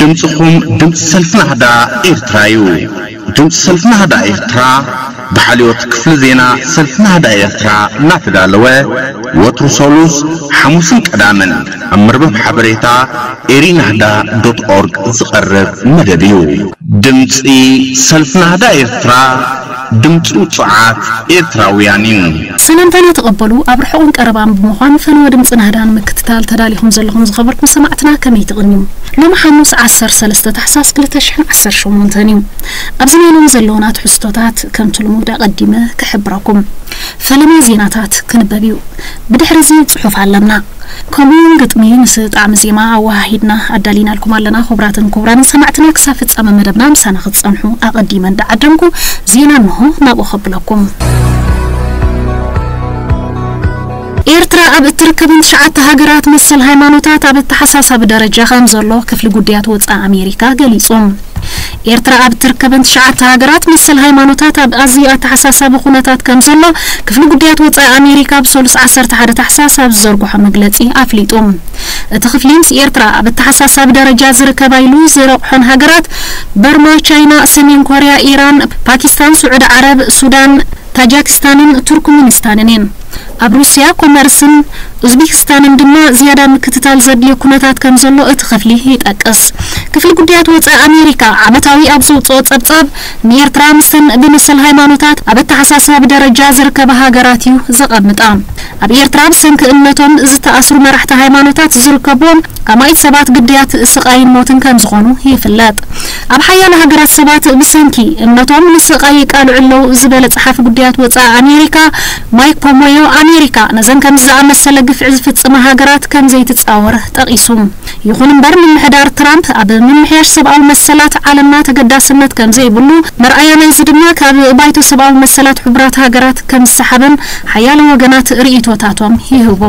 ድምፅኹም ድምፂ ሰልፊ ናህዳ ኤርትራ እዩ። ድምፂ ሰልፊ ናህዳ ኤርትራ ብሓልዮት ክፍሊ ዜና ሰልፊ ናህዳ ኤርትራ እናተዳለወ ወትሩ ሰሉስ፣ ሓሙስን ቀዳምን ኣብ መርበብ ሓበሬታ ኤሪናህዳ ዶት ኦርግ ዝቐርብ መደብ እዩ። ድምፂ ሰልፊ ናህዳ ኤርትራ፣ ድምፂ ውፁዓት ኤርትራውያን እዩ። ሰላምታና ተቐበሉ። ኣብ ርሑቕን ቀረባን ብምዃን ፈነወ ድምፂ ናህዳ ንምክትታል ተዳሊኹም ዘለኹም ዝኸበርኩም ሰማዕትና ከመይ ትቕንዩ? ሎሚ ሓሙስ ዓሰርተ ሰለስተ ታሕሳስ ክልተ ሽሕን ዓሰርተ ሸሞንተን እዩ። ኣብዚ ናይ ሎሚ ዘለዉና ትሕዝቶታት ከምቲ ልሙድ ኣቐዲመ ክሕብረኩም። ፈለማ ዜናታት ክንበብ እዩ። ብድሕሪ እዚ ጽሑፍ ኣለና። ከምኡውን ግጥሚ ምስ ጣዕሚ ዜማ ኣወሃሂድና ኣዳሊናልኩም ኣለና። ክቡራትን ክቡራንን ሰማዕትና ክሳብ ፍጻመ መደብና ምሳና ክትጸንሑ ኣቐዲመ እንዳዓደምኩ ዜና እንሆ ናብኡ ከብለኩም። ኤርትራ ኣብ እትርከበን ትሽዓተ ሃገራት መሰል ሃይማኖታት ኣብ ኣተሓሳሳቢ ደረጃ ከም ዘሎ ክፍሊ ጉዳያት ወጻኢ ኣሜሪካ ገሊጹ። ኤርትራ ኣብ እትርከበን ትሽዓተ ሃገራት መሰል ሃይማኖታት ኣብ ኣዝዩ ኣተሓሳሳቢ ኩነታት ከም ዘሎ ክፍሊ ጉዳያት ወጻኢ ኣሜሪካ ብሰሉስ ዓሰርተ ሓደ ታሕሳስ ኣብ ዝዘርግሖ መግለጺ ኣፍሊጡ። እቲ ክፍሊ ምስ ኤርትራ ኣብ ኣተሓሳሳቢ ደረጃ ዝርከባ ኢሉ ዝረቑሐን ሃገራት በርማ፣ ቻይና፣ ሰሜን ኮርያ፣ ኢራን፣ ፓኪስታን፣ ስዑዲ ዓረብ፣ ሱዳን፣ ታጃኪስታንን ቱርክሚኒስታንን እየን። ኣብ ሩስያ ኮመርስን ኡዝቤኪስታንን ድማ ዝያዳ ምክትታል ዘድልዮ ኩነታት ከም ዘሎ እቲ ክፍሊ ይጠቅስ። ክፍሊ ጉዳያት ወጻኢ ኣሜሪካ ዓመታዊ ኣብ ዘውጽኦ ጸብጻብ ንኤርትራ ምስተን ብመሰል ሃይማኖታት ኣብ ኣተሓሳሳቢ ደረጃ ዝርከባ ሃገራት እዩ ዘቐምጣ። ኣብ ኤርትራ ብሰንኪ እምነቶም ዝተኣስሩ መራሕቲ ሃይማኖታት ዝርከብዎም ኣማኢት ሰባት ግዳያት ስቓይን ሞትን ከም ዝኾኑ ይፍለጥ። ኣብ ሓያሎ ሃገራት ሰባት ብሰንኪ እምነቶም ንስቓይ የቃልዑ ኣለዉ ዝበለ ጸሓፊ ጉዳያት ወጻኢ ኣሜሪካ ማይክ ፖምፔዮ፣ ኣሜሪካ ነዘን ከምዚ ዝኣመሰለ ግፍዒ ዝፍጽማ ሃገራት ከም ዘይትጻወር ጠቒሱ። ይኹን እምበር፣ ምምሕዳር ትራምፕ ኣብ ምምሕያሽ ሰብኣዊ መሰላት ዓለምና ተገዳስነት ከም ዘይብሉ መርኣያ ናይዚ ድማ ካብ ባይቶ ሰብኣዊ መሰላት ሕቡራት ሃገራት ከም ዝሰሓበን ሓያሎ ወገናት ርእይቶታቶም ይህቡ።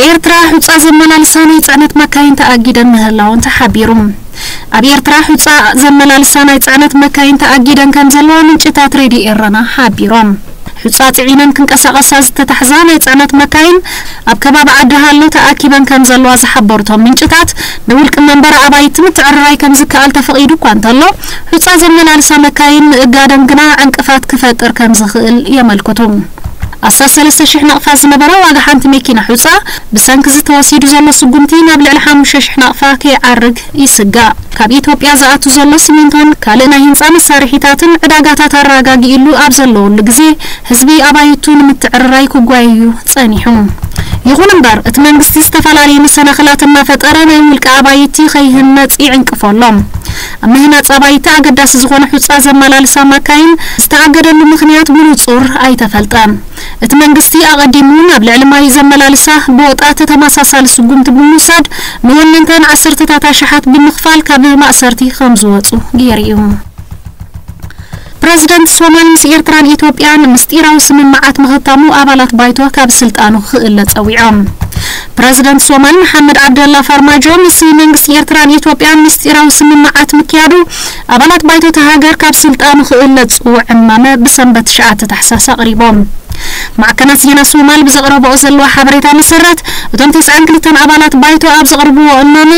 ኤርትራ፣ ሑጻ ዘመላልሳ ናይ ጽዕነት መካይን ተኣጊደን ምህላወን ተሓቢሩ። ኣብ ኤርትራ፣ ሑጻ ዘመላልሳ ናይ ጽዕነት መካይን ተኣጊደን ከም ዘለዋ ምንጭታት ሬድዮ ኤረና ሓቢሮም። ሑጻ ጽዒነን ክንቀሳቐሳ ዝተታሕዛ ናይ ጽዕነት መካይን ኣብ ከባቢ ዓዲ ሃሎ ተኣኪበን ከም ዘለዋ ዝሓበሩ እቶም ምንጭታት፣ ንውልቂ መንበሪ ኣባይቲ ምትዕርራይ ከም ዝከኣል ተፈቒዱ እኳ እንተሎ፣ ሑጻ ዘመላልሳ መካይን ምእጋደን ግና ዕንቅፋት ክፈጥር ከም ዝኽእል የመልክቱ። ኣስታት ሰለስተ ሽሕ ናቕፋ ዝነበረ ዋጋ ሓንቲ መኪና ሑጻ፣ ብሰንኪ ዝተወሲዱ ዘሎ ስጉምቲ ናብ ልዕሊ ሓሙሽተ ሽሕ ናቕፋ ከይዓርግ ይስጋእ። ካብ ኢትዮጵያ ዝኣቱ ዘሎ ሲሚንቶን ካልእ ናይ ህንጻ መሳርሒታትን ዕዳጋታት ኣረጋጊእሉ ኣብ ዘለወሉ ግዜ፣ ህዝቢ ኣባይቱ ንምትዕርራይ ክጓየዩ ጸኒሑ። ይኹን እምበር፣ እቲ መንግስቲ ዝተፈላለዩ መሰናኽላት እናፈጠረ ናይ ውልቂ ኣባይቲ ከይህነጽ ይዕንቅፎ ኣሎ። ኣብ ምህናጽ ኣባይቲ ኣገዳሲ ዝኾነ ሑጻ ዘመላልሳ መካይን ዝተኣገደሉ ምኽንያት ብንጹር ኣይተፈልጠን። እቲ መንግስቲ ኣቐዲሙ ናብ ልዕሊ ማይ ዘመላልሳ ብወጣት ተመሳሳሊ ስጉምቲ ብምውሳድ ንወነንተን ዓሰርተታት ኣሽሓት ብምኽፋል ካብ ማእሰርቲ ከም ዝወጹ ገይሩ እዩ። ፕረዚደንት ሶማል ምስ ኤርትራን ኢትዮጵያን ምስጢራዊ ስምምዓት ምኽታሙ ኣባላት ባይቶ ካብ ስልጣኑ ክእለ ጸዊዖም። ፕረዚደንት ሶማል መሓመድ ዓብደላ ፋርማጆ ምስ መንግስቲ ኤርትራን ኢትዮጵያን ምስጢራዊ ስምምዓት ምክያዱ ኣባላት ባይቶ እታ ሃገር ካብ ስልጣኑ ክእለ ዝጽውዕ ዕማመ ብሰንበት ትሽዓተ ታሕሳስ ኣቕሪቦም። ማዕከናት ዜና ሶማል ብዘቕረብኦ ዘለዋ ሓበሬታ መሰረት፣ እቶም ተስዓን ክልተን ኣባላት ባይቶ ኣብ ዘቕርብዎ እማመ፣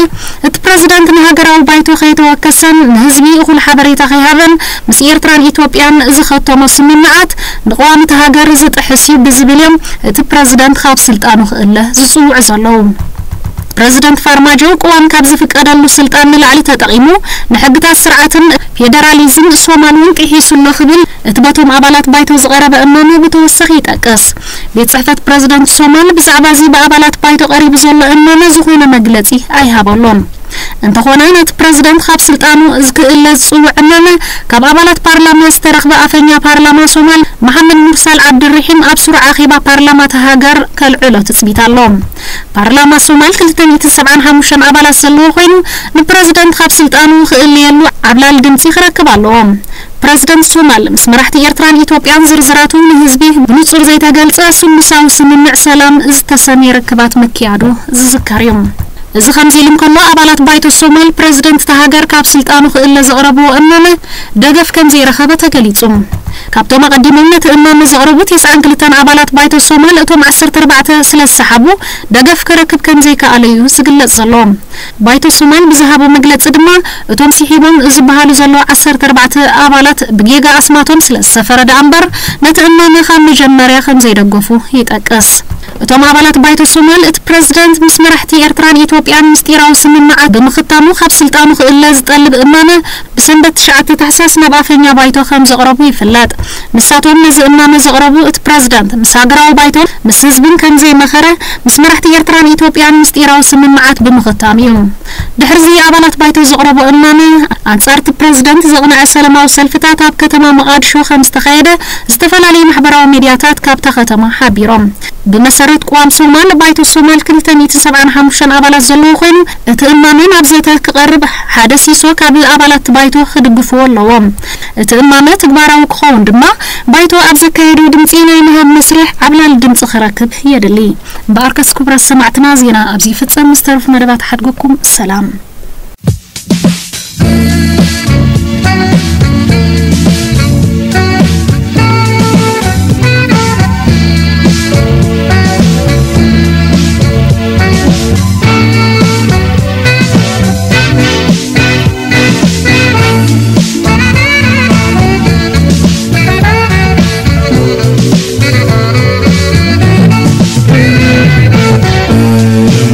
እቲ ፕረዚደንት ንሃገራዊ ባይቶ ከይተወከሰን ንህዝቢ እኹል ሓበሬታ ከይሃበን ምስ ኤርትራን ኢትዮጵያን ዝኸተሞ ስምምዓት ንቅዋም እታ ሃገር ዝጥሕስ እዩ ብዝብል እዮም እቲ ፕረዚደንት ካብ ስልጣኑ ክእለ ዝጽውዑ ዘለዉ። ፕረዚደንት ፋርማጆ ቅዋም ካብ ዝፍቀደሉ ስልጣን ንላዕሊ ተጠቒሙ ንሕግታት ስርዓትን ፌደራሊዝም ሶማል እውን ጥሒሱ ኣሎ ክብል እቲ በቶም ኣባላት ባይቶ ዝቐረበ እማመ ብተወሳኺ ይጠቅስ። ቤት ጽሕፈት ፕረዚደንት ሶማል ብዛዕባ እዚ ብኣባላት ባይቶ ቀሪቡ ዘሎ እማመ ዝኾነ መግለጺ ኣይሃበሉን። እንተኾነ፣ ነቲ ፕረዚደንት ካብ ስልጣኑ ክእለ ዝጽውዕ እማመ ካብ ኣባላት ፓርላማ ዝተረኽበ ኣፈኛ ፓርላማ ሶማል መሓመድ ሙርሳል ዓብድርሒም ኣብ ስሩዕ ኣኼባ ፓርላማ እታ ሃገር ከልዕሎ ትጽቢት ኣሎ። ፓርላማ ሶማል ክልተ ሚእትን ሰብዓን ሓሙሽተን ኣባላት ዘለዎ ኮይኑ፣ ንፕረዚደንት ካብ ስልጣኑ ክእለየሉ ዓብላሊ ድምጺ ክረክብ ኣለዎ። ፕረዚደንት ሶማል ምስ መራሕቲ ኤርትራን ኢትዮጵያን ዝርዝራቱ ንህዝቢ ብንጹር ዘይተገልጸ ስሉሳዊ ስምምዕ ሰላም ዝተሰምየ ርክባት ምክያዱ ዝዝከር እዩ። እዚ ከምዚ ኢሉ እንከሎ፣ ኣባላት ባይቶ ሶማል ፕረዚደንት እታ ሃገር ካብ ስልጣኑ ክእለ ዘቕረብዎ እማመ ደገፍ ከም ዘይረኸበ ተገሊጹ። ካብቶም ኣቐዲሞም ነቲ እማመ ዘቕረቡ ተስዓን ክልተን ኣባላት ባይቶ ሶማል፣ እቶም ዓሰርተ ኣርባዕተ ስለ ዝሰሓቡ፣ ደገፍ ክረክብ ከም ዘይከኣለ እዩ ዝግለጽ ዘሎ። ባይቶ ሶማል ብዝሃቦ መግለጺ ድማ፣ እቶም ስሒቦም ዝበሃሉ ዘለዉ ዓሰርተ ኣርባዕተ ኣባላት ብጌጋ ኣስማቶም ስለ ዝሰፈረ ደኣ እምበር፣ ነቲ እማመ ካብ መጀመርያ ከም ዘይደገፉ ይጠቅስ። እቶም ኣባላት ባይቶ ሶማል፣ እቲ ፕረዚደንት ምስ መራሕቲ ኤርትራን ኢትዮጵያን ምስጢራዊ ስምምዓት ብምኽታሙ ካብ ስልጣኑ ክእለ ዝጠልብ እማመ ብሰንበት ትሽዓተ ታሕሳስ ናብ ኣፈኛ ባይቶ ከም ዘቕረቡ ይፍለጥ። ንሳቶም ነዚ እማመ ዘቕረቡ እቲ ፕረዚደንት ምስ ሃገራዊ ባይቶን ምስ ህዝብን ከም ዘይመኸረ፣ ምስ መራሕቲ ኤርትራን ኢትዮጵያን ምስጢራዊ ስምምዓት ብምኽታም እዩ። ድሕርዚ ኣባላት ባይቶ ዘቕረቡ እማመ፣ ኣንጻር እቲ ፕረዚደንት ዘቕነዐ ሰላማዊ ሰልፍታት ኣብ ከተማ መቓድሾ ከም ዝተኻየደ ዝተፈላለዩ ማሕበራዊ ሚድያታት ካብታ ከተማ ሓቢሮም። ብመሰረት ቅዋም ሶማል፣ ባይቶ ሶማል ክልተ ሚእትን ሰብዓን ሓሙሽተን ኣባላት ዘለዎ ኮይኑ፣ እቲ እማመ ናብ ዘተ ክቐርብ ሓደ ሲሶ ካብ ኣባላት ባይቶ ክድግፍዎ ኣለዎም። እቲ እማመ ትግባራዊ ክኸውን ድማ፣ ባይቶ ኣብ ዘካየዶ ድምጺ ናይ ምሃብ መስርሕ ዓብላሊ ድምጺ ክረክብ የድሊ። እምበኣርከስ ክቡራት ሰማዕትና፣ ዜና ኣብዚ ይፍጸም። ምስ ተረፉ መደባት ሓድገኩም ሰላም።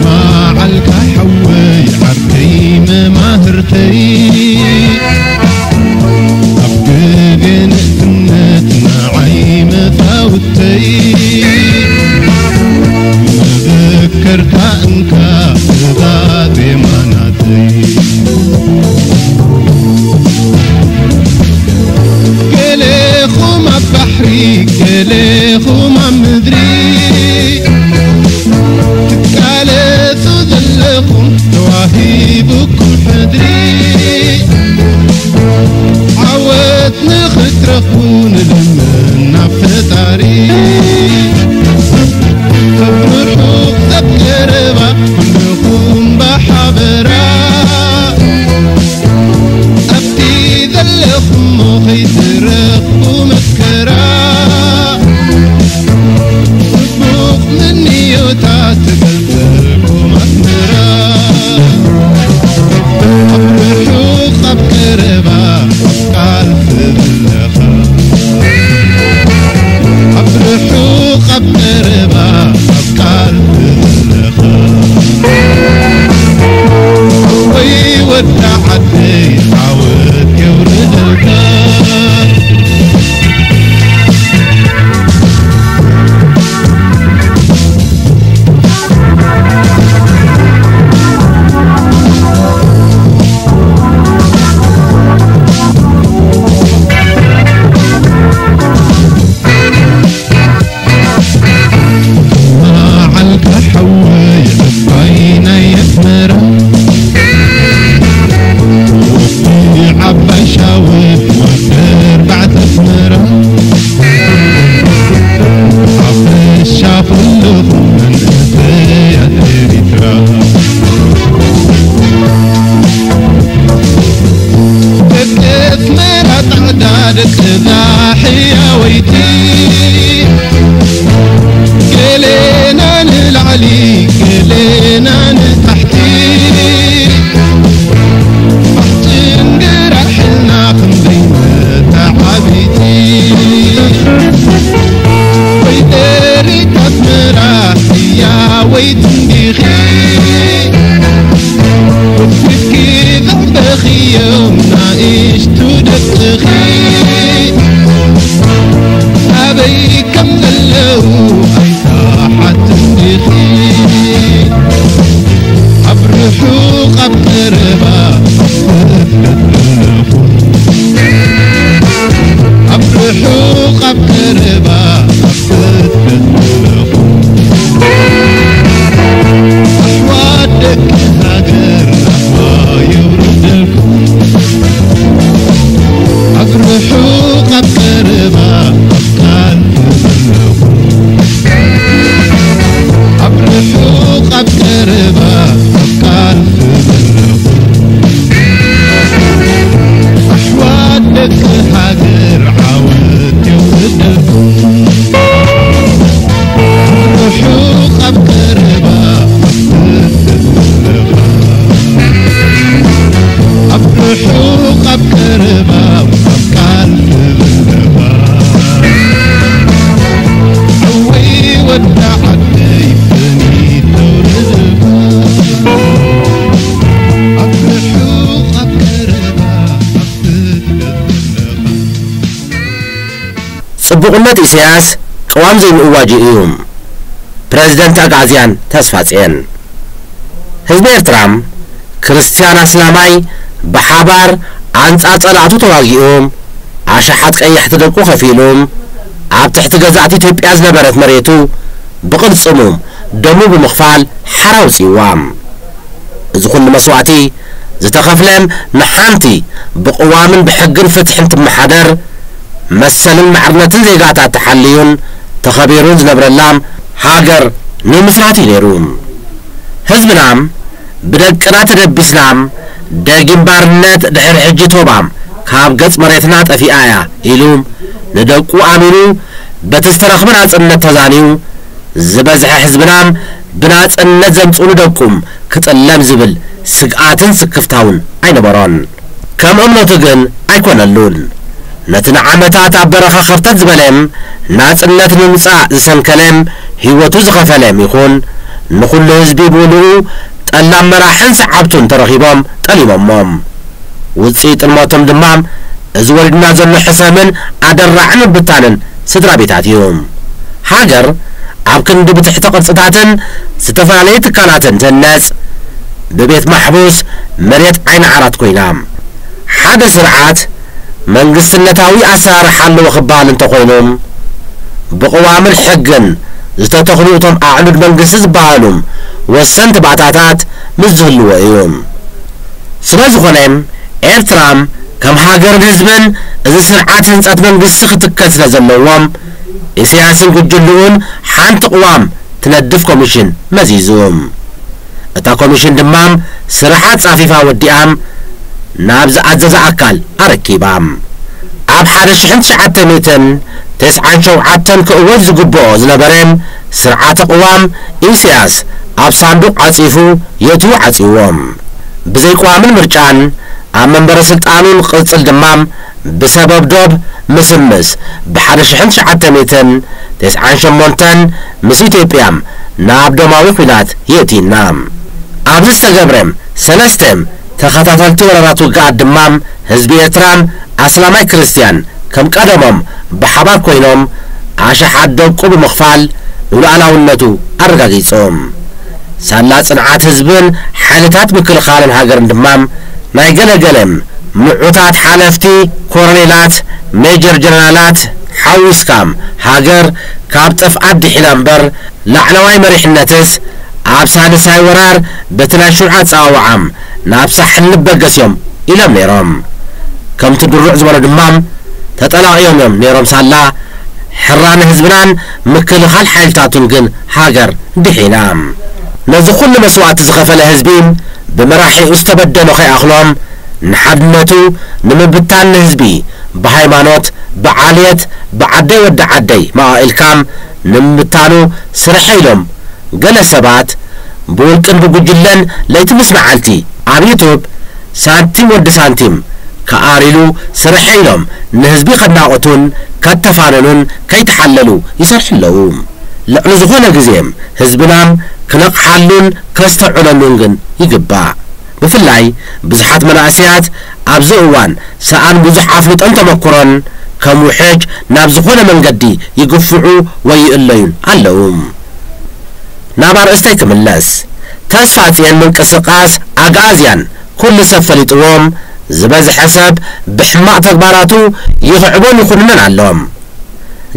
መዓልካ ሓወይ ዓርከይ መማህርተይ፣ ኣብ ግዜ ንእስነት ንዓይ መጻውተይ፣ መዘከርታ እንካ እዛ ዜማ ናተይ። ገሌኹም ኣብ ባሕሪ፣ ገሌኹም ኣብ ምድሪ፣ ትቃለሱ ዘለኹም ተዋሂቡኩም ሕድሪ። ዓወት ንኽትረኽቡ ንልምን ናብ ፈጣሪ። ሰብ ርሑቕ ሰብ ቀረባ ኩልኹም ብሓበራ፣ ኣብቲ ዘለኹሞ ከይትረኽቡ መከራ። ጽቡቕ ምንዮታት ትገልጸልኩም ኣስመራ። ኣብ ርሑቕ ኣብ ቀረባ ኣብ ቃልሲ ዘለኻ፣ ኣብ ርሑቕ ኣብ ቀረባ ኣብ ቃልሲ ዘለኻ፣ ወይ ወዲ ዓደይ ዓወት የውርደልካ። መዓልካ ሓወይ ዕባይ ናይ ኣስመራ፣ ወዲ ዓባይ ሻወት ወዲ ኣርባዕተ ኣስመራ፣ ሓፈሻ ኩልኹም መንእሰያት ኤሪትራ። ደቂ ኣስመራ ጻዕዳ፣ ደቂ እዛ ሕያወይቲ፣ ገሌና ንላዕሊ፣ ገሌና ንታሕቲ፣ ባሕትን ግራሕና ክንደይ መተዓቢቲ። ወይዘሪት ኣስመራ ሕያወይቲ እንዲኺ፣ ወሲድኪ ዘዕበኽዮም ናእሽቱ ደቅኺ፣ ኣበይ ከም ዘለዉ ኣይሰሓትን ዲኺ? ኣብ ርሑቕ ኣብ ቀረባ ኣብ ስደት ዘለኹ፣ ኣብ ርሑቕ ኣብ ቀረባ ኣብ ስደት ዘለኹ፣ ኣሕዋት ደቂ ሃገር ራህዋ የውርደልኩም። ኣብ ርሑቕ ኣብ ቀረባ ኣብ ቃልሲ ዘለኹ፣ ኣብ ርሑቕ ኣብ ቀረባ ኣብ ቃልሲ ዘለኹ፣ ኣሕዋት ደቂ ሃገር ዓወት ጥቕነት ኢሳያስ ቅዋም ዘይምእዋጁ እዩ። ፕረዚደንት ኣግኣዝያን ተስፋጽዮን። ህዝቢ ኤርትራ ክርስትያን ኣስላማይ ብሓባር ኣንጻር ጸላእቱ ተዋጊኡ፣ ኣሽሓት ቀያሕቲ ደቁ ከፊሉ፣ ኣብ ትሕቲ ገዛእቲ ኢትዮጵያ ዝነበረት መሬቱ ብቕልጽሙ ደሙ ብምኽፋል ሓራ ኣውጺእዋ። እዚ ኩሉ መስዋእቲ ዝተኸፍለ ንሓንቲ ብቕዋምን ብሕግን ፍትሕን ትመሓደር፣ መሰልን ማዕርነትን ዜጋታት ተሓልዩን ተኸቢሩን ዝነብረላ ሃገር ንምስራት እዩ ነይሩ። ህዝብና ብደቅና ተደቢስና፣ ደጊም ባርነት ድሕሪ ሕጂ ቶባ ካብ ገጽ መሬትና ጠፊኣ እያ ኢሉ ንደቁ ኣሚኑ፣ በቲ ዝተረኽበ ናጽነት ተዛንዩ፣ ዝበዝሐ ህዝብና ብናጽነት ዘምጽኡሉ ደቁም ክጥለም ዝብል ስግኣትን ስክፍታውን ኣይነበሮን። ከም እምነቱ ግን ኣይኮነሉን። ነቲ ንዓመታት ኣብ በረኻ ኸርተት ዝበለ ናጽነት ንምምጻእ ዝሰንከለ፣ ህይወቱ ዝኸፈለ ይኹን፣ ንኹሉ ህዝቢ ብምሉኡ ጠላም መራሕን ሰዓብቱን ተረኺቦም ጠሊሞሞ። ውጽኢት ጥልመቶም ድማ እዚ ወሪድና ዘሎ ሕሰምን ኣደራዕን ምብታንን ስድራ ቤታት እዩ። ሃገር ኣብ ክንዲ ብትሕተ ቅርጽታትን ዝተፈላለዩ ትካላትን ትህነጽ፣ ብቤት ማሕቡስ መሬት ዓይኒ ዓራት ኮይና፣ ሓደ ስርዓት መንግስትነታዊ ኣሰራርሓ ኣለዎ ክበሃል እንተኾይኑ፣ ብቕዋምን ሕግን ዝተተኽሉ እቶም ኣዕኑድ መንግስቲ ዝበሃሉ ወሰንቲ ባእታታት ምስ ዝህልዎ እዩ። ስለ ዝኾነ፣ ኤርትራ ከም ሃገርን ህዝብን እዚ ስርዓት ህንጸት መንግስቲ ክትከል ስለ ዘለዎም፣ ኢሳያስን ጉጅልኡን ሓንቲ ቅዋም ትነድፍ ኮሚሽን መዚዙ። እታ ኮሚሽን ድማ ስራሓ ጻፊፋ ወዲኣ ናብ ዝኣዘዘ ኣካል ኣረኪባ። ኣብ ሓደ ሽሕን ትሽዓተ ሚእትን ተስዓን ሸውዓተን ክእወጅ ዝግብኦ ዝነበረ ስርዓተ ቅዋም ኢሳያስ ኣብ ሳንዱቕ ዓጺፉ የእትዉ ዓጺዎም። ብዘይ ቅዋምን ምርጫን ኣብ መንበረ ስልጣኑ ንክቕጽል ድማ ብሰበብ ዶብ ምስምስ ብሓደ ሽሕን ትሽዓተ ሚእትን ተስዓን ሸሞንተን ምስ ኢትዮጵያ ናብ ደማዊ ኲናት የእቲና። ኣብዚ ዝተገብረ ሰለስተ ተኸታተልቲ ወራራት ውግኣት ድማ ህዝቢ ኤርትራ ኣስላማይ ክርስትያን ከም ቀደሞም ብሓባር ኮይኖም ኣሽሓት ደቁ ብምኽፋል ንሉዓላውነቱ ኣረጋጊጾም። ሳላ ጽንዓት ህዝብን ሓይልታት ምክልኻልን ሃገርን ድማ ናይ ገለገለ ምዑታት ሓለፍቲ ኮሎኔላት፣ ሜጀር ጀነራላት ሓዊስካ ሃገር ካብ ጥፍኣት ድሒና እምበር ላዕለዋይ መሪሕነትስ ኣብ ሳልሳይ ወራር በቲ ናይ ሽዑ ኣጸዋውዓ ናብ ሳሕል ንበገስ እዮም ኢሎም ነይሮም። ከምቲ ድሩዕ ዝበሎ ድማ ተጠላቒዮም እዮም ነይሮም ሳላ ሕራነ ህዝብናን ምክልኻል ሓይልታቱን ግን ሃገር ድሒና። ነዚ ኩሉ መስዋእቲ ዝኸፈለ ህዝቢ ብመራሒኡ ዝተበደሎ ከይኣኽሎም ንሓድነቱ ንምብታን ንህዝቢ ብሃይማኖት፣ ብዓልየት፣ ብዓደይ ወዲ ዓደይ መቓቒልካ ንምብታኑ ስርሐ ኢሎም ገለ ሰባት ብውልቅን ብጉጅለን ለይቲ ምስ መዓልቲ ኣብ ዩቱብ ሳንቲም ወዲ ሳንቲም ከኣር ኢሉ ስርሐ ኢሎም ንህዝቢ ከናቑቱን ከተፋነኑን ከይተሓለሉ ይሰርሑ ኣለዉ። ልዕሊ ዝኾነ ግዜ ህዝብና ክነቕሓሉን ከስተውዕለሉን ግን ይግባእ። ብፍላይ ብዙሓት መናእሰያት ኣብዚ እዋን ሰኣን ብዙሕ ኣፍልጦን ተመኩሮን ከም ውሕጅ ናብ ዝኾነ መንገዲ ይግፍዑ ወይ ይእለዩን ኣለዉ። ናብ ኣርእስተይ ክምለስ። ተስፋጽዮን ምንቅስቓስ ኣግኣዝያን ኩሉ ሰብ ፈሊጥዎም፣ ዝበዝሐ ሰብ ብሕማቕ ተግባራቱ ይኽዕቦን ይኹንኖን ኣሎ።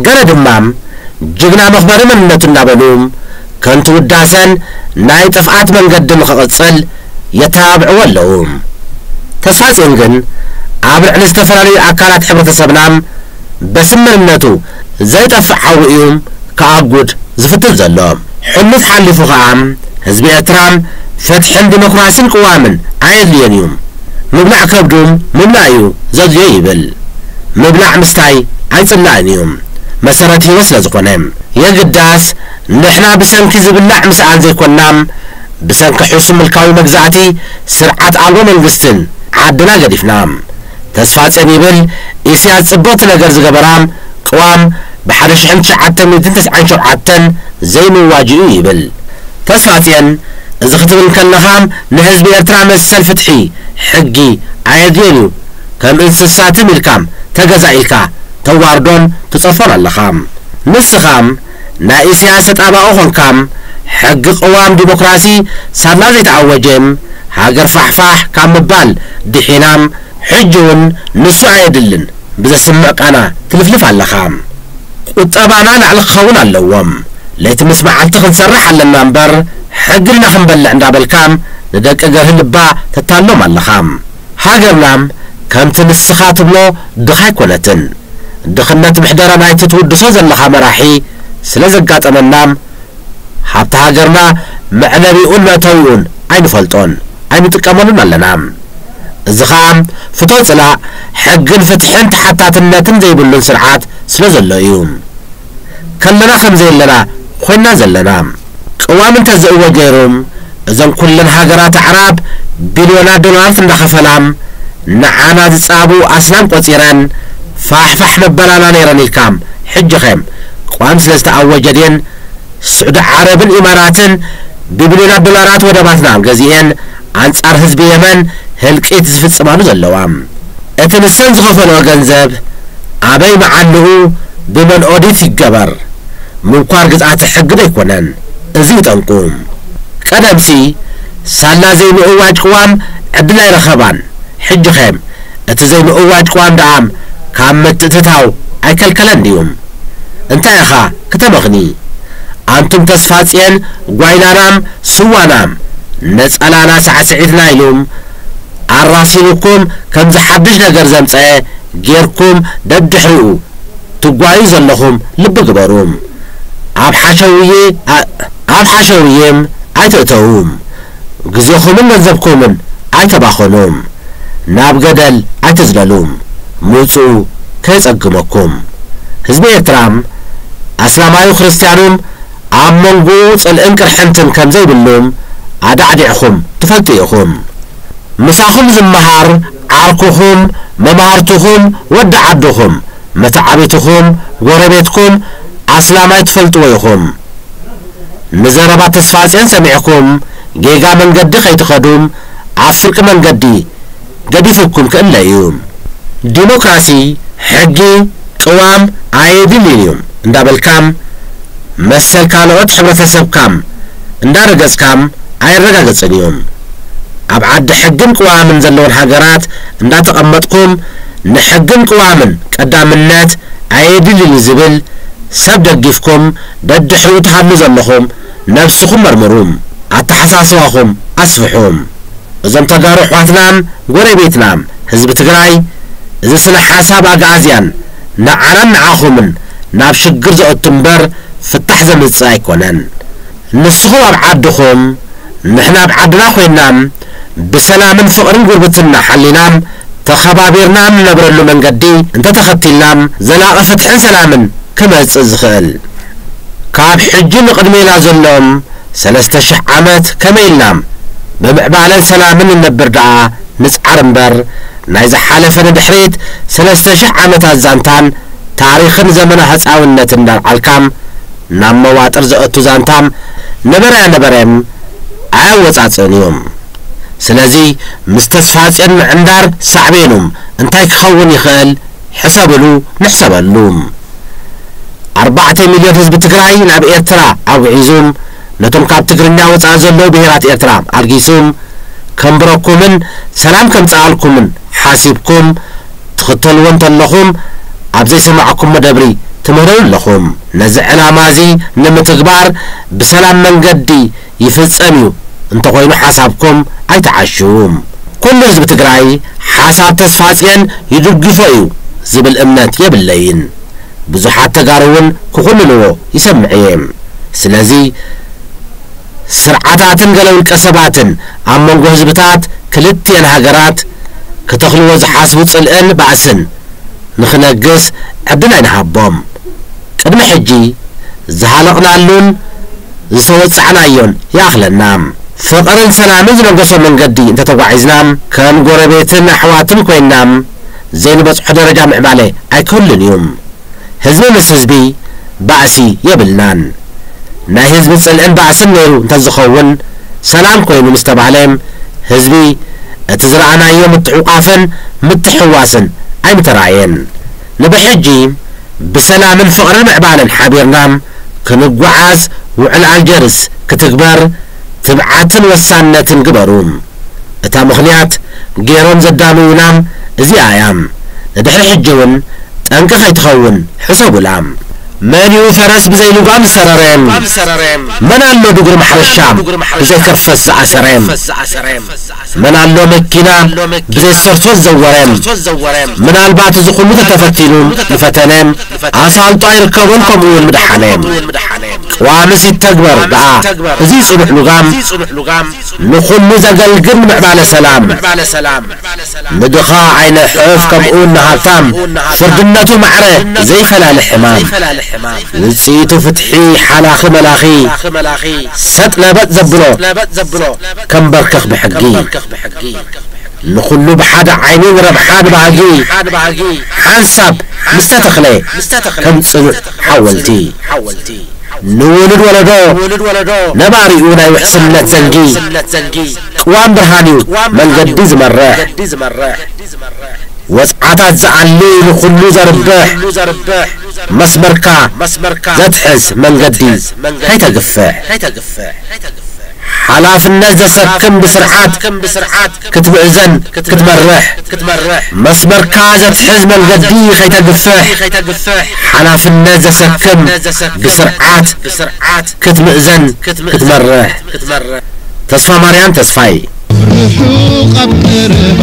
ገለ ድማ ጅግና መኽበሪ መንነቱ እናበሉ ከንቱ ውዳሰን ናይ ጥፍኣት መንገዲ ንኽቕጽል የተባብዕዎ ኣለዉ። ተስፋጽዮን ግን ኣብ ልዕሊ ዝተፈላለዩ ኣካላት ሕብረተሰብና በስም መንነቱ ዘይጠፍእ ሓዊ እዩ ከኣጉድ ዝፍትን ዘሎ። ሕሉፍ ሓሊፉ ኸኣ ህዝቢ ኤርትራ ፍትሕን ዲሞክራሲን ቅዋምን ኣየድልዮን እዩ። ምብላዕ ከብዱ ምምላእ እዩ ዘድልዮ ይብል። ምብላዕ ምስታይ ኣይጽላእን እዩ፣ መሰረት ህይወት ስለ ዝኾነ። የግዳስ ንሕና ብሰንኪ ዝብላዕ ምስኣን ዘይኮንና፣ ብሰንኪ ሕሱም ምልካዊ መግዛእቲ ስርዓት ኣልቦ መንግስትን ዓድና ገዲፍና። ተስፋጽዮን ይብል፣ ኢሳያስ ጽብቕቲ ነገር ዝገበራ ቅዋም ብ ሓደ ሽሕን ትሽዓተ ሚእትን ተስዓን ሸውዓተን ዘይምዋጅኡ ይብል። ተስፋጽዮን፣ እዚ ክትብል ከለኻ ንህዝቢ ኤርትራ መሰል ፍትሒ፣ ሕጊ ኣየድልዮን እዩ። ከም እንስሳ ትም ኢልካ ተገዛ ኢልካ ተዋርዶን ትጸርፎን ኣለኻ። ንስኻ ናይ ኢሳያስ ተጣባቒ ኾንካ፣ ሕጊ ቅዋም ዲሞክራሲ ሳላ ዘይተኣወጀ፣ ሃገር ፋሕፋሕ ካብ ምባል ድሒና፣ ሕጂ እውን ንሱ ኣየድልን ብዘስምዕ ቃና ትልፍልፍ ኣለኻ። ቁጠባና ላዕሊ ክኸውን ኣለዎ። ለይቲ ምስ መዓልቲ ክንሰርሕ ኣለና እምበር፣ ሕግና ክንበልዕ እንዳበልካ ንደቂ ገርሂ ልባ ተታሎም ኣለኻ። ሃገርና ከምቲ ንስኻ ትብሎ ድኻ ኣይኮነትን። ድኽነት ምሕደራ ናይቲ ትውድሶ ዘለኻ መራሒ ስለ ዘጋጠመና፣ ሃብቲ ሃገርና መዕለቢኡን መእተዊኡን ኣይንፈልጦን፣ ኣይንጥቀመሉን ኣለና። እዚ ኸኣ ፍቶ ጽላእ ሕግን ፍትሕን ተሓታትነትን ዘይብሉን ስርዓት ስለ ዘሎ እዩ። ከለና ከም ዘየለና ኮይና ዘለና። ቅዋም እንተዝእወጅ ነይሩ፣ እዘን ኩለን ሃገራት ኣዕራብ ቢልዮናት ዶላራት እንዳኸፈላ ንዓና ዝጻብኡ ኣስናም ቆጺረን ፋሕፋሕ መበላና ነይረን ኢልካ። ሕጂ ኸ ቅዋም ስለ ዝተኣወጀ ድየን ስዑዲ ዓረብን ኢማራትን ብቢልዮናት ዶላራት ወደባትና ገዚኤን ኣንጻር ህዝቢ የመን ህልቂት ዝፍጽማሉ ዘለዋ? እቲ ንሰን ዝኸፈለኦ ገንዘብ ኣበይ መዓልኡ ብመን ኦዲት ይገበር? ምውኳር ግዝኣተ ሕጊ ዶ ኣይኮነን? እዚ እዩ ጠንቁ። ቀደምሲ ሳላ ዘይምእዋጅ ቅዋም ዕድል ኣይረኸባን። ሕጂ ኸ እቲ ዘይምእዋጅ ቅዋም ደኣ ካብ ምትእትታው ኣይከልከለን ድዩ? እንታይ ኢኻ ክተመኽኒ? ኣንቱም ተስፋጽየን ጓይላናም ስዋናም ነጸላና ሳዕስዒትና ኢሉም ኣራሲኑኩም ከምዚ ሓድሽ ነገር ዘምጸአ ጌርኩም ደድሕሪኡ ትጓዩ ዘለኹም ልቢ ግበሩ። ኣብ ሓሸውየ ኣብ ሓሸውየ ኣይትእተዉ። ግዜኹምን ገንዘብኩምን ኣይተባኸኑ። ናብ ገደል ኣይትዝለሉ። ምውጽኡ ከየጸግመኩም። ህዝቢ ኤርትራ ኣስላማዩ ክርስትያኑም ኣብ መንጎኡ ጽልእን ቅርሕንትን ከም ዘይብሉም ኣዳዕዲዕኹም ትፈልጡ ኢኹም። ምሳኹም ዝመሃር ዓርኩኹም፣ መማህርትኹም፣ ወዲ ዓድኹም፣ መተዓቢትኹም፣ ጎረቤትኩም ኣስላማይ ትፈልጥዎ ኢኹም። ንዘረባ ተስፋጽዮን ሰሚዕኩም ጌጋ መንገዲ ከይትኸዱም ኣብ ስርቂ መንገዲ ገዲፉኩም ክእለ እዩ። ዲሞክራሲ፣ ሕጊ፣ ቅዋም ኣየድልዩን እዮም እንዳበልካም መሰል ካልኦት ሕብረተሰብካም እንዳረገጽካም ኣየረጋገጽን እዮም። ኣብ ዓዲ ሕግን ቅዋምን ዘለወን ሃገራት እንዳተቐመጥኩም ንሕግን ቅዋምን ቀዳምነት ኣየድልዩን ዝብል ሰብ ደጊፍኩም ደድሕሪኡ ትሃሉ ዘለኹም ነብስኹም መርምሩ። ኣተሓሳስባኹም ኣስፍሑ። እዞም ተጋሩ ኣሕዋትናን ጎረቤትናን ህዝቢ ትግራይ፣ እዚ ስነ ሓሳብ ኣግኣዝያን ንዓናን ንዓኹምን ናብ ሽግር ዘእቱ እምበር ፍታሕ ዘምጽእ ኣይኮነን። ንስኹም ኣብ ዓድኹም ንሕና ኣብ ዓድና ኮይና ብሰላምን ፍቕርን ጉርብትና ሓሊና ተኸባቢርና ንነብረሉ መንገዲ እንተተኸቲልና ዘላቒ ፍትሕን ሰላምን ክመጽእ ዝኽእል። ካብ ሕጂ ንቕድሜ ኢላ ዘሎም ሰለስተ ሽሕ ዓመት ከመይ ኢልና ብምዕባለን ሰላምን ንነብር ደኣ ንጽዓር እምበር፣ ናይ ዝሓለፈ ንድሕሪት ሰለስተ ሽሕ ዓመታት ዛንታን ታሪኽን ዘመነ ህጻውነት እንዳልዓልካም ናብ መዋጥር ዘእቱ ዛንታም ነበረ ነበረም ኣያወጻጽእን እዮም። ስለዚ ምስ ተስፋጽዮን ምዕንዳር ሳዕቤኑም እንታይ ክኸውን ይኽእል ሕሰብሉ ንሕሰበሉ። ኣርባዕተ ሚልዮን ህዝቢ ትግራይ ናብ ኤርትራ ኣጉዒዙ ነቶም ካብ ትግርኛ ወጻኢ ዘለዉ ብሄራት ኤርትራ ኣልጊሱ ከንብረኩምን ሰላም ከምጽኣልኩምን ሓሲብኩም ትኽተልዎ እንተለኹም ኣብ ዘይሰማዕኩሞ ደብሪ ትምህረሉ ኣለኹም። ነዚ ዕላማ እዚ ንምትግባር ብሰላም መንገዲ ይፍጸም እዩ እንተኾይኑ ሓሳብኩም ኣይትዓሽዉ። ኩሉ ህዝቢ ትግራይ ሓሳብ ተስፋጽዮን ይድግፎ እዩ ዝብል እምነት የብለይን። ብዙሓት ተጋሩ እውን ክኹንንዎ ይሰምዕ እየ። ስለዚ ስርዓታትን ገለ ውልቀ ሰባትን ኣብ መንጎ ህዝብታት ክልቲኤን ሃገራት ክተኽልዎ ዝሓስቡ ጽልእን ባእስን ንኽነግስ ዕድል ኣይንሃቦም። ቅድሚ ሕጂ ዝሃለቕናሉን ዝተወጻዕናዮን ይኣኽለና። ፍቕርን ሰላምን ዝነገሶ መንገዲ እንተተጓዒዝና ከም ጎረቤትን ኣሕዋትን ኮይንና ዘይንበጽሖ ደረጃ ምዕባለ ኣይክህሉን እዩ። ህዝቢ ምስ ህዝቢ ባእሲ የብልናን። ናይ ህዝቢ ጽልእን ባእስን ነይሩ እንተዝኸውን ሰላም ኮይኑ ምስ ተባህለ ህዝቢ እቲ ዝረኣናዮ ምትሕቑቓፍን ምትሕውዋስን ኣይምተራእየን። ንብሕጂ ብሰላምን ፍቕርን ምዕባለን ሓቢርና ክንጓዓዝ ውዕል ኣልጀርስ ክትግበር ትብዓትን ወሳንነትን ግበሩ። እታ ምኽንያት ገይሮም ዘዳለዉላ እዚኣ እያ። ንድሕሪ ሕጂ እውን ጠንቂ ከይትኸውን ሕሰቡላ። መን እዩ ፈረስ ብዘይ ልጓም ዝሰረረ? መን ኣሎ ድጉሪ ማሕረሻ ብዘይ ከርፈስ ዝኣሰረ? መን ኣሎ መኪና ብዘይ ሰርቶ ዝዘወረ? ምናልባት እዚ ኩሉ ተተፈቲኑ ዝፈተነ ኣሳልጦ ኣይርከቦን፣ ከምኡ እውን ምድሓነ። ቅዋምስ ይተግበር ደኣ፣ እዚ ጽኑዕ ልጓም ንኹሉ ዘገልግል ንምዕባለ ሰላም። ንድኻ ኣይንሕፍ ከምኡውን ንሃብታም ፍርድነቱ ማዕረ ዘይፈላሊ ሕማም። ውጽኢቱ ፍትሒ ሓላኺ መላኺ ሰጥ ለበጥ ዘብሎ ከንበርክኽ ብሕጊ። ንኹሉ ብሓደ ዓይኒ ንረብሓ ንባህጊ ሓንሳብ ምስ ተተኽለ ከም ጽኑዕ ሓወልቲ። ንውሉድ ወለዶ ነባሪኡ ናይ ውሕስነት ዘንጊ። ቅዋም ብርሃን እዩ መንገዲ ዝመርሕ። ወጽዓታት ዝኣሊ ንኹሉ ዘርብሕ መስመርካ ዘትሕዝ መንገዲ ከይተግፍሕ። ሓላፍነት ዘሰክም ብስርዓት ክትምእዘን ክትመርሕ መስመርካ ዘትሕዝ መንገዲ ከይተግፍሕ። ሓላፍነት ዘሰክም ብስርዓት ክትምእዘን ክትመርሕ። ተስፋ ማርያም ተስፋይ። ርሑቕ ኣብ ቀረባ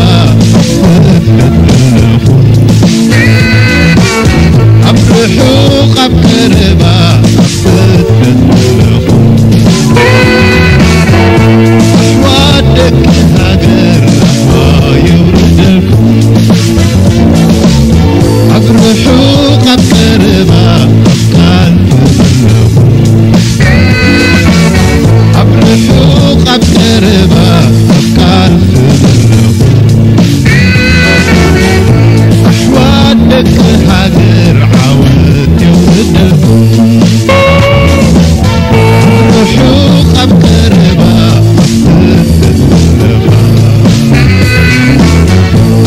ኣብ ርሑቕ ኣብ ቀረባ ኣሕዋት ደቂ ሃገር ራህዋ የውርደልኩም። ኣብ ርሑቕ ኣብ ቀረባ ቃል ክብለኹም። ኣብ ርሑቕ ኣብ ቀረባ ቃል ክብለኹም። ኣሕዋት ደቂ ሃገር ዓወት የውርደልኩም። ኣብ ርሑቕ ኣብ ቀረባ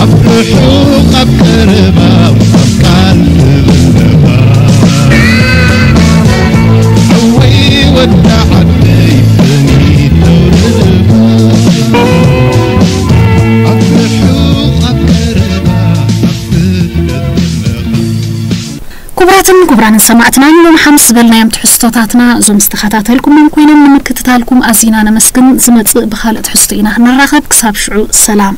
ኣብ ርሑቕ ኣብ ቀረባ ቃል ትብለኻ። እወይ ወዳ ዓደይ በኒ ተውልድኻ። ኣብ ርሑቕ ኣብ ቀረባ ኣብ ስደት ዘለኻ። ክቡራትን ክቡራንን ሰማዕትና፣ ንሎሚ ሓሙስ ዝበልናዮም ትሕዝቶታትና እዞም ዝተኸታተልኩሞም ኮይኖም፣ ንምክትታልኩም ኣዚና ነመስግን። ዝመጽእ ብኻልእ ትሕዝቶ ኢና ክንራኸብ። ክሳብ ሽዑ ሰላም።